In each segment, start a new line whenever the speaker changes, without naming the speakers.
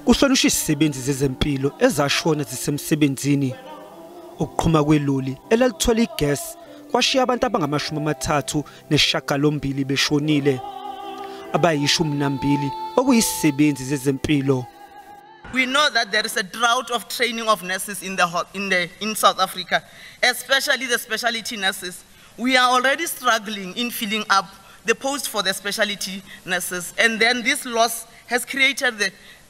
Kuhlonishwe izisebenzi zezempilo ezashona zisemsebenzini. Ukuqhuma kweloli elalithola igas kwashiya abantu abangama-38 beshonile. Abayi-12 okuyizisebenzi zezempilo.
We know that there is a drought of training of nurses in South Africa, especially the specialty nurses. We are already struggling in filling up the post for the specialty nurses, and then this loss has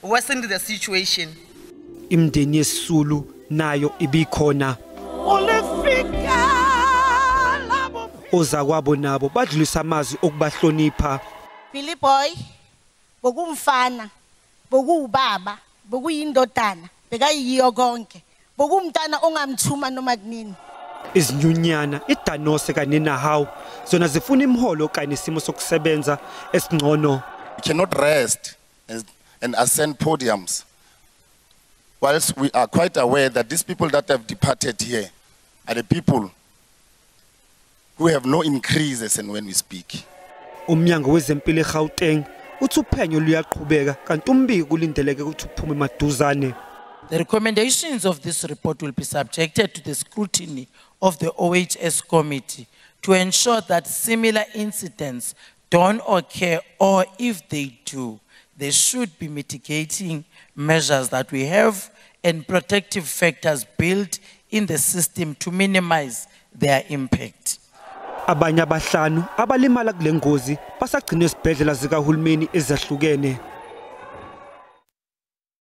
worsened the situation.
Imndeni yesisulu nayo ibikhona. Ozakwabo nabo badlulisa amazwi okubahlonipha.
Billy boy, bokumfana, bokubaba, bokuyindodana, bekayiyo konke. Bokumntana ongamthuma noma kunini.
Izinyunyana idanose kanye nahawu zona zifuna imiholo kanye nesimo sokusebenza esingcono.
We cannot rest and ascend podiums whilst we are quite aware that these people that have departed here are the people who have no increases and when we speak.
Umnyango wezempilo eGauteng uthi uphenyo luyaqhubeka kanti umbiko kulindeleke ukuthi uphume maduzane.
The recommendations of this report will be subjected to the scrutiny of the OHS committee to ensure that similar incidents don't occur, or if they do, there should be mitigating measures that we have and protective factors built in the system to minimize their impact.
Abanye abahlanu abalimala kule ngozi basagcina esibhedlela zikahulumeni ezahlukene.